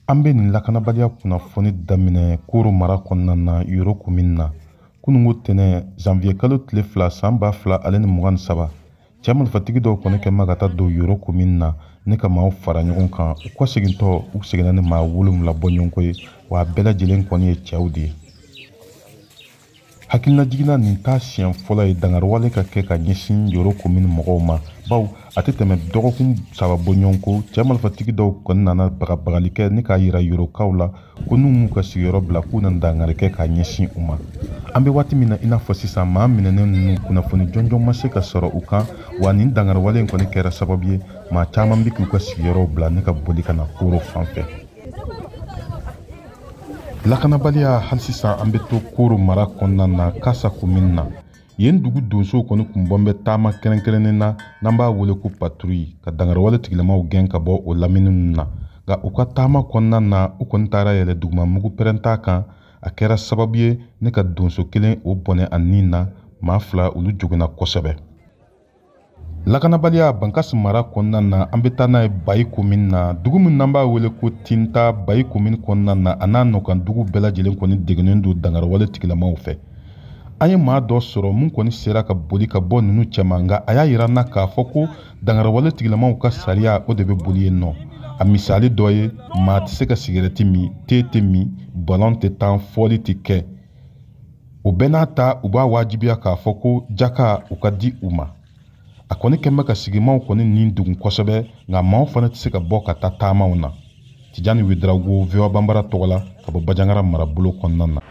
An bɛ nin lakanabaliya kunnafoni daminɛ Koro mara kɔnɔna na, Yoro komini na. Kununko tɛnɛ, janvier kalo tile 2 san 2023, cɛ marifatigi dɔw kɔni kɛ ma ka taa don Yoro komini na ni ka maaw fara ɲɔgɔn kan. U kɔsegintɔ, u seginna ni maa 7 bɔɲɔgɔnko ye, wa a bɛɛ lajɛlen kɔni ye cɛw de ye. Hakilinajiginna, nin t'a siɲɛ fɔlɔ ye dankariwale ka kɛ ka ɲɛsin Yoro komini mɔgɔw ma, baw a tɛ tɛmɛ dɔgɔkun 3 bɔɲɔgɔnko, cɛ marifatigi dɔw kɔni nana bagabagali kɛ ni k'a yira Yorokaw la ko n'u m'u ka sigiyɔrɔ bila, k'u na dankari kɛ k'a ɲɛsin u ma. An bɛ waati min na, i n'a fɔ sisan, maa minɛnen ninnu kunnafoni jɔnjɔn ma se ka sɔrɔ u kan, wa nin dankariwale in kɔni kɛra sababu ye maa caman bɛ k'u ka sigiyɔrɔw bila ni ka boli ka na Koro fan fɛ. Lakanabaliya, hali sisan an bɛ to Koro mara kɔnɔna na, Kasa komini na. Yen dugu donsow kɔni kun bɔn bɛ taama kɛrɛnkɛrɛnnen na, n'an b'a wele ko patrouille, ka dankariwale tigilamaw gɛn ka bɔ o lamini ninnu na. Nka u ka taama kɔnɔna na, u kɔni taara yɛlɛ duguma mugu pɛrɛnta kan. A kɛra sababu ye ne ka donso kelen o bɔnɛ a nin na, maa 2 olu joginna kosɛbɛ. Lakanabaliya Bankasi mara kɔnɔna na, an bɛ taa n'a ye Bayi komini na, dugu min n'an b'a wele ko Tinta. Bayi komini kɔnɔna na, a n'a nɔkan dugu bɛɛ lajɛlen kɔni degunnen don dankariwale tigilamaw fɛ. An ye maa dɔ sɔrɔ mun kɔni sera ka boli ka bɔ ninnu cɛma, nka a y'a yira n na k'a fɔ ko dankariwale tigilamaw ka sariya o de bɛ boli yen nɔ. A misali dɔ ye, maa tɛ se ka sigɛrɛti min, te tɛ min, balɔn tɛ tan, fɔli tɛ kɛ. O bɛɛ n'a ta, u b'a wajibiya k'a fɔ ko jaka u ka di u ma. A kɔni kɛn bɛ ka sigimaw kɔni nin degun kosɛbɛ, nka maaw fana tɛ se ka bɔ ka taa taamaw na. Tijani Wedarago, VOA Banbara tɔgɔ la, ka bɔ Bajangara marabolo kɔnɔna na.